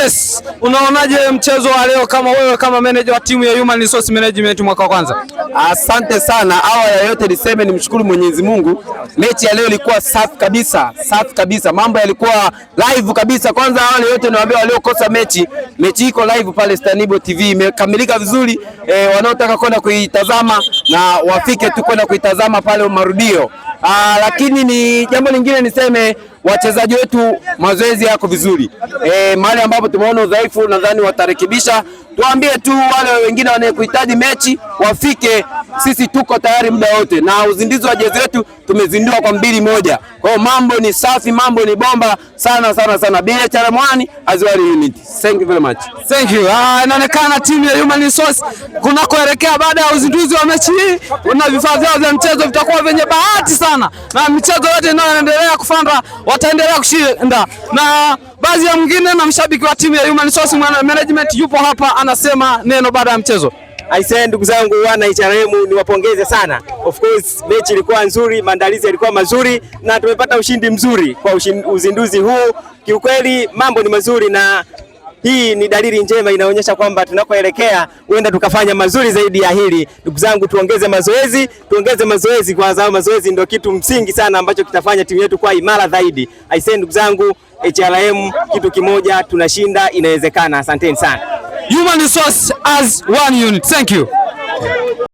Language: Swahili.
Yes, unaonaje mchezo wa leo kama wewe kama manager wa timu ya Human Resource Management mwaka wa kwanza? Asante sana. Awali ya yote niseme nimshukuru Mwenyezi Mungu. Mechi ya leo ilikuwa safi kabisa, safi kabisa, mambo yalikuwa live kabisa. Kwanza awali yote niwaambia waliokosa mechi, mechi iko live pale Stanibo TV, imekamilika vizuri. Wanaotaka kwenda kuitazama na wafike tu kwenda kuitazama pale marudio. Lakini ni jambo lingine niseme wachezaji wetu mazoezi yako vizuri. Mahali ambapo tumeona udhaifu nadhani watarekebisha. Tuambie tu wale wengine wanaokuhitaji mechi wafike, sisi tuko tayari muda wote, na uzinduzi wa jezi wetu tumezindua kwa 2-1. Kwa hiyo mambo ni safi, mambo ni bomba sana sana sana. BHRM 1 as well unit. Thank you very much. Thank you. Inaonekana timu ya Human Resource kunakoelekea baada ya uzinduzi wa mechi hii na vifaa vyao vya mchezo vitakuwa vyenye bahati sana, na michezo yote inayoendelea kufanda wataendelea kushinda. Na baadhi ya mwingine na mshabiki wa timu ya Human Resource Management yupo hapa anasema neno baada ya mchezo. Aisee, ndugu zangu wana HRM niwapongeze sana. Of course mechi ilikuwa nzuri, maandalizi yalikuwa mazuri na tumepata ushindi mzuri kwa uzinduzi huu. Kiukweli mambo ni mazuri na hii ni dalili njema, inaonyesha kwamba tunakoelekea huenda tukafanya mazuri zaidi ya hili. Ndugu zangu, tuongeze mazoezi, tuongeze mazoezi, kwa sababu mazoezi ndio kitu msingi sana ambacho kitafanya timu yetu kuwa imara zaidi. Aisee, ndugu zangu HRM, kitu kimoja tunashinda, inawezekana. Asanteni sana. Human Resource as one unit. Thank you.